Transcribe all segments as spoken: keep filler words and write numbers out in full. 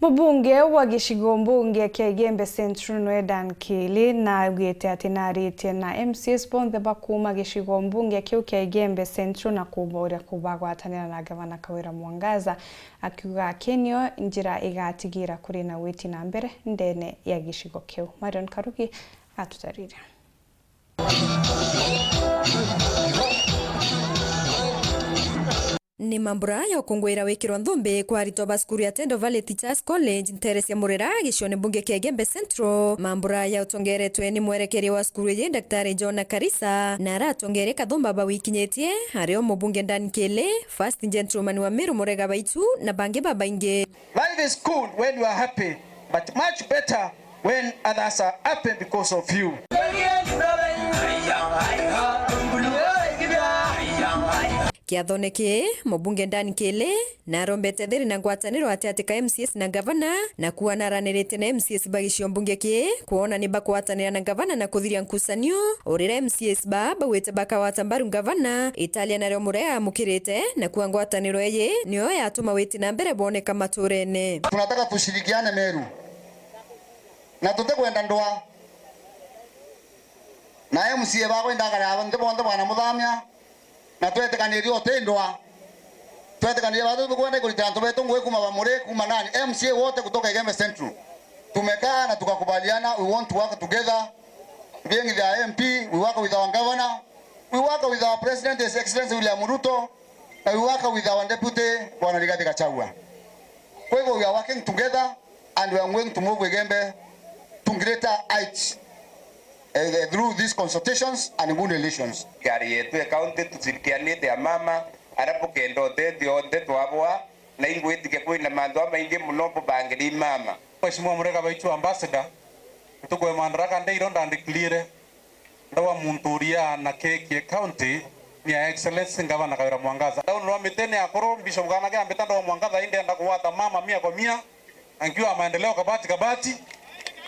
Mubunge wa gicigo mbunge kia Igembe Central nwe Dan Kili naugite ati naritie na M C As bonthe ba kuuma gicigo mbunge kiu kia Igembe Central na kuboria kubagwatanira na Gavana Kawira Mwangaza, akiuga aki nio njira igatigira kuri na witi na mbere ndene ya gicigo kiu. Marion Karugi atutarire. Ni mambura ya ukunguira wikirwa nthumbi kwa aritwa ba cukuru ya Tendo Valley Teachers College, ntere cia Murera, gicione mbunge kia Igembe Central. Mambura ya utongeretwe ni mwerekeria wa cukuru iji, Daktari John Karisa, na aratongeria kathumba bau ikinyitie, ario mubunge Dan Kili, first gentleman wa Meru Murega Baitu, na bangi babaingi. Life is good when you are happy, but much better when others are happy because of you. Kiathone kii, mubunge Dan Kili narombete thiri na ngwataniro atiati ka M C As na ngavana, na kuuga naraniritie na M C As ba gicigo mbunge kii kwona ni bakwatanira na ngavana na kuthiria nkucanio, urira M C As ba bauite bakawata mbaru ngavana, italia nario Murega amukirite, na kuuga ngwataniro iji niyo yatuma witi na mbere bwoneka maturene. Tunataka tushirikiane Meru. Na tutikwenda ndwa. Na M C A bakwa indakare aba nthi bonthe bwana Muthamia. Na twetikanirie uti ndwa. Twetikanirie bathu tukwenda kurita antu betu ngugi kuma Bamuri, kuma nani. M C A wote kutoka Igembe Central. Tumekaa na tukakubaliana, we want to work together. Being the M P, we work with our governor. We work with our president, His Excellency William Ruto. Na we work with our deputy, Bwana Rigathi Gachagua. Kwa hivyo we are working together. And we are going to move Igembe to greater heights, eh, through these consultations and good relations. Thirikari yetu ya county tushirikianite ya mama, aria bukenda utethio onthe twabwa, na ingwitike kwina mantu amaingi muno bubangiri mama. Mheshimiwa Murega Baitu Ambassador, ntuku ya Madaraka Day iro ndandikirire, ndawa muntu uria na keki ya county ni ya Excellency Ngavana Kawira Mwangaza. Ndaunirwa mitene akuru, Bishop Gana kia mbita ndawa Mwangaza, indi enda kugwata mama mia kwa mia, na nkiuga maendeleo kabati kabati,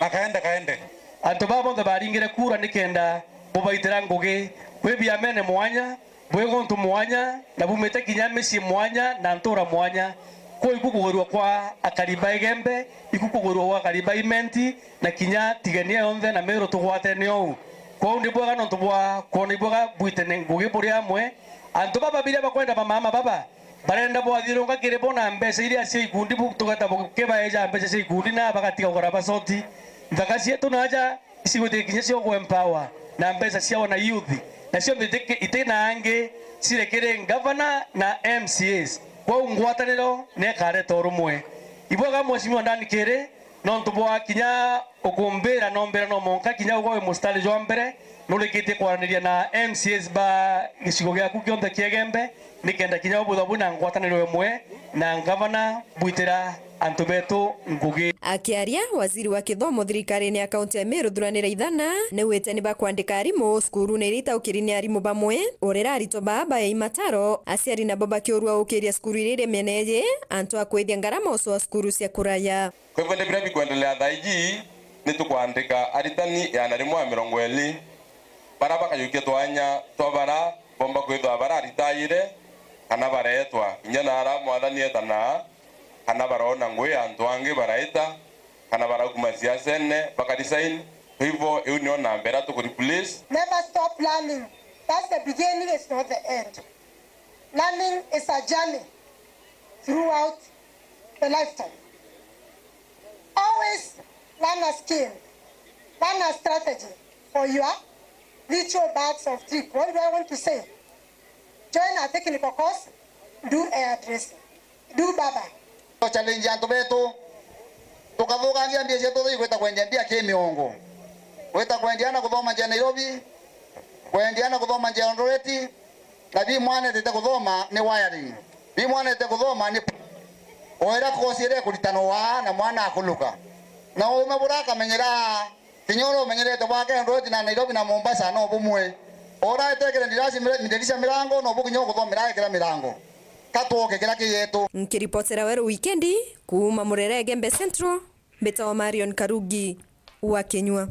na kaende kaende. Antu baba bonthe baringire kura nikenda bubaitira ngugi, kwi biamene mwanya, bwi guntu mwanya, na bumite kinya micii mwanya na ntura mwanya. Kuu iku kugwirua kwa akari ba Igembe, iku kugwirua kwa akari ba Imenti, na kinya Tigania yonthe na Meru tugwatene ou. Kwou ni bwega nontu bwa kwona ibwega bwitene ngugi buri amwe. Antu baba biria bakwenda bamama baba, barenda bwathiurunka kiri bo na mbeca iria cia ikundi, bu-, tugeta bukibaeja mbeca cia ikundi na bagatiga kugura basoti. Nthaka cietu naja icigwitike kinya cia ku empower na mbeca cia wana youth, nacio nthi iti-, iti na angi ciri kiri ngavana na M C As. Kwou ngwataniro nekareta urumwe. Ibwega Mheshimiwa Dan Kiri, nontu bwa kinya ukumbira nombira no monka kinya ugwe wi mustari jwa mbere, nurikitie kwaraniria na M C As ba gicigo giaku kionthe kia Igembe, nikenda kinya ubwithwa bwina ngwataniro imwe na ngavana bwitira antu betu ngugi. Akiaria, waziri wa kithomo thirikarine ya kaunti ya Meru Thuranira Ithana niwite ni bakwandika arimu cukurune iria itaukiri ni arimu bamwe, urira aritwa baa baei mataro, aciari nabo bakiurua ukiria cukuru iria iri miene iji, antu a kwithia ngarama ucoa cukuru cia kuraya. Kwa hivyo, ndebi bira bikwendelea thaa iji, ni tukwandika aritani igana rimwe na mirongo iiri, bara bakajukia twanya twa bara bomba kwithwa bararitaire, kana bareetwa kinya na ara mwathani etanaa, kana barona ngugi ya antu angi baraita, kana barauma siasene bakaresign. Kwa hivyo, iu nio namba iria tukureplace. Never stop learning. That's the beginning, it's not the end. Learning is a journey throughout the lifetime. Always learn a skill, learn a strategy for your little bags of trip. What do I want to say? Join a technical course, do hairdressing, do barber. Challenge antu betu, tukathukangia mbia cietu thii gwita kwendia mbia ki miongo, gwita kwendia na kuthoma njia Nairobi, kwendia na kuthoma njia Eldoret, na bi mwana etete kuthoma ni wiring, bi mwana etete kuthoma ni, o ira course iria ikuritana waa na mwana akuluka, na uume buria akamenyera. Kinya uria umenyerete bwake Eldoret na Nairobi na Mombasa no bumwe. Ura etekire ndirasi mira-, ndirisha mirango no bu kinya ukuthomera ekira mirango. Ka twoke kira ki yetu. Nkiripotera Weru Wikendi kuuma Murere Igembe Central, mbitawa Marion Karugi wa Kinyua.